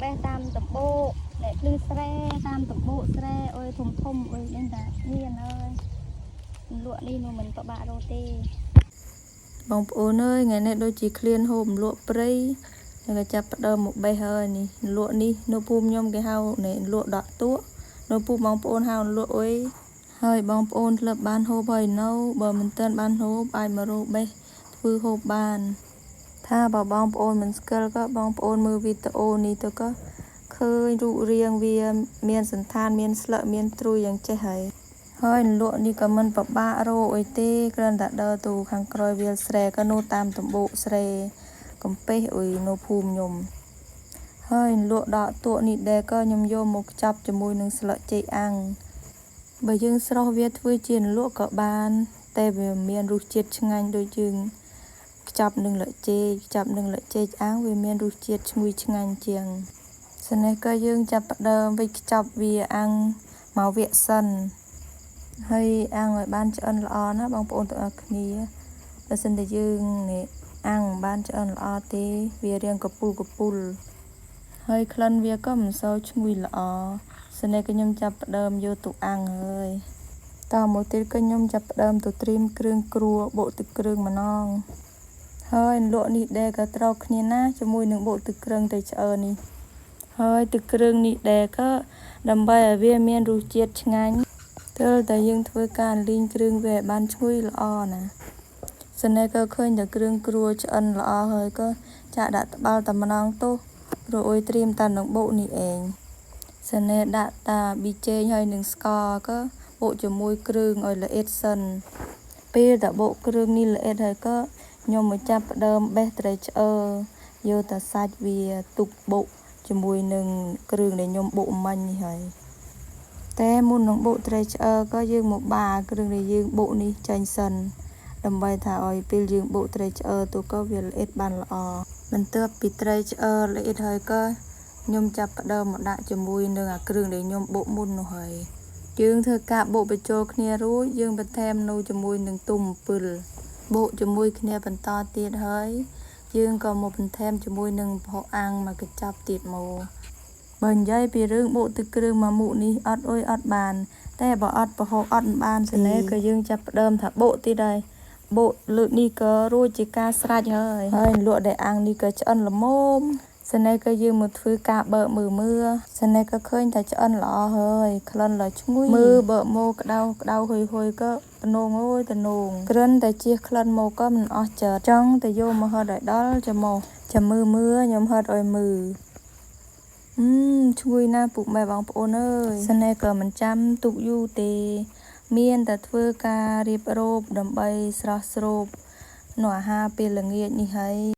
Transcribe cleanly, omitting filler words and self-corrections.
បេះតាមដំបូកដែលភ្លឺស្រែតាមដំបូកស្រែអុយធំធំអុយដឹងថាមានហើយលក់នេះនោះមិនពិបាករកទេ បងប្អូនអើយថ្ងៃនេះដូចជាឃ្លានហូបលក់ព្រៃហើយក៏ចាប់ផ្ដើមមកបេះហើយនេះលក់នេះនៅភូមិខ្ញុំគេហៅនេះលក់ដក់តក់នៅភូមិបងប្អូនហៅលក់អុយហើយបងប្អូនធ្លាប់បានហូបហើយនៅបើមិនទាន់បានហូបអាចមករកបេះធ្វើហូបបាន ថាបើបងប្អូនមិនស្គាល់ក៏បងប្អូនមើលវីដេអូនេះទៅក៏ឃើញរូបរាងវាមានសន្តានមានស្លឹកមានត្រួយយ៉ាងចេះហើយហើយលក់នេះក៏មិនពិបាករកអីទេគ្រាន់តែដើរទៅខាងក្រោយវាលស្រែក៏នៅតាមដំបូកស្រែកំពេះអុយនៅភូមិខ្ញុំហើយលក់ដកតក់នេះដែរក៏ខ្ញុំយកមកខ្ចប់ជាមួយនឹងស្លឹកចេកអាំងបើយើងស្រុះវាធ្វើជាលក់ក៏បាន តែវាមានរសជាតិឆ្ងាញ់ដូចយើង ខ្ចប់នឹងលចេកខ្ចប់នឹងលចេកអាំងវាមានរសជាតិឈ្ងុយឆ្ងាញ់ជាងស្នេះក៏យើងចាប់ផ្ដើមវេចខ្ចប់វាអាំងមកវគ្គសិនហើយអាំងឲ្យបានឆ្អិនល្អណាបងប្អូនទាំងអស់គ្នាបើសិនតែយើងនេះអាំងបានឆ្អិនល្អទេវារាងកពុលកពុលហើយក្លិនវាក៏មិនសូវឈ្ងុយល្អស្នេះក៏ខ្ញុំចាប់ផ្ដើមយកទៅអាំងហើយតមកទៀតក៏ខ្ញុំចាប់ផ្ដើមទៅត្រៀមគ្រឿងគ្រួបុកទឹកគ្រឿងម្ដង ហើយលក់នេះដែរក៏ត្រូវគ្នាណាជាមួយនឹងបុកទឹកគ្រឿងទៅឆ្អើនេះហើយទឹកគ្រឿងនេះដែរក៏ដើម្បីឲ្យវាមានរសជាតិឆ្ងាញ់ទើបតែយើងធ្វើការលីងគ្រឿងវាឲ្យបានឈ្ងុយល្អណាសនេះក៏ឃើញតែគ្រឿងគ្រួឆ្អិនល្អហើយក៏ចាក់ដាក់ត្បាល់តែម្ដងទោះព្រោះអុយត្រៀមតែនឹងបុកនេះឯងសនេះដាក់តាប៊ីចេងហើយនឹងស្ករក៏បុកជាមួយគ្រឿងឲ្យល្អិតសិនពេលតែបុកគ្រឿងនេះល្អិតហើយក៏ខ្ញុំមកចាប់ផ្ដើមបេះត្រីឆ្អើរយកតែសាច់វាទុកបុកជាមួយនឹងគ្រឿងដែលខ្ញុំបុកមិញនេះហើយតែមុននឹងបុកត្រីឆ្អើរក៏យើងមកបាគ្រឿងដែលយើងបុកនេះចេញសិនដើម្បីថាឲ្យពេលយើងបុកត្រីឆ្អើរទៅក៏វាល្អិតបានល្អបន្ទាប់ពីត្រីឆ្អើរល្អិតហើយក៏ខ្ញុំចាប់ផ្ដើមមកដាក់ជាមួយនឹងអាគ្រឿងដែលខ្ញុំបុកមុននោះហើយយើងធ្វើការបុកបញ្ចូលគ្នារួចយើងបន្ថែមនៅជាមួយនឹងទុំអំពិលបុកជាមួយគ្នាបន្តទៀតហើយយើងក៏មកបន្ថែមជាមួយនឹងប្រហុកអាំងមកកញ្ចប់ទៀតមកបើនិយាយពីរឿងបុកទឹកគ្រឿងមួយមុខនេះអត់អុយអត់បាន តែបើអត់ប្រហុកអត់បានទេនេះក៏យើងចាប់ផ្ដើមថាបុកទៀតហើយបុកលើកនេះក៏រួចជាការស្រេចហើយហើយលក់ដែលអាំងនេះក៏ឆ្អិនល្មមសនេះក៏យើងមកធ្វើការបើកមើលមើលសនេះក៏ឃើញថាឆ្អិនល្អហើយក្លិនល្អឈ្ងុយមើលបើកមកក្តៅក្តៅហុយហុយក៏តំនងអើយតំនងក្រិនតែជះក្លិនមកក៏មិនអស់ចិត្តចង់តែយកមកហត់ឲ្យដល់ចាំមកចាំមើលមើលខ្ញុំហត់ឲ្យមើលឈ្ងុយណាស់ពុកម៉ែបងប្អូនអើយសនេះក៏មិនចាំទុកយូរទេ មានតែធ្វើការរៀបរោបដើម្បីស្រស់ស្រូបនៅអាហារពេលល្ងាចនេះហើយ។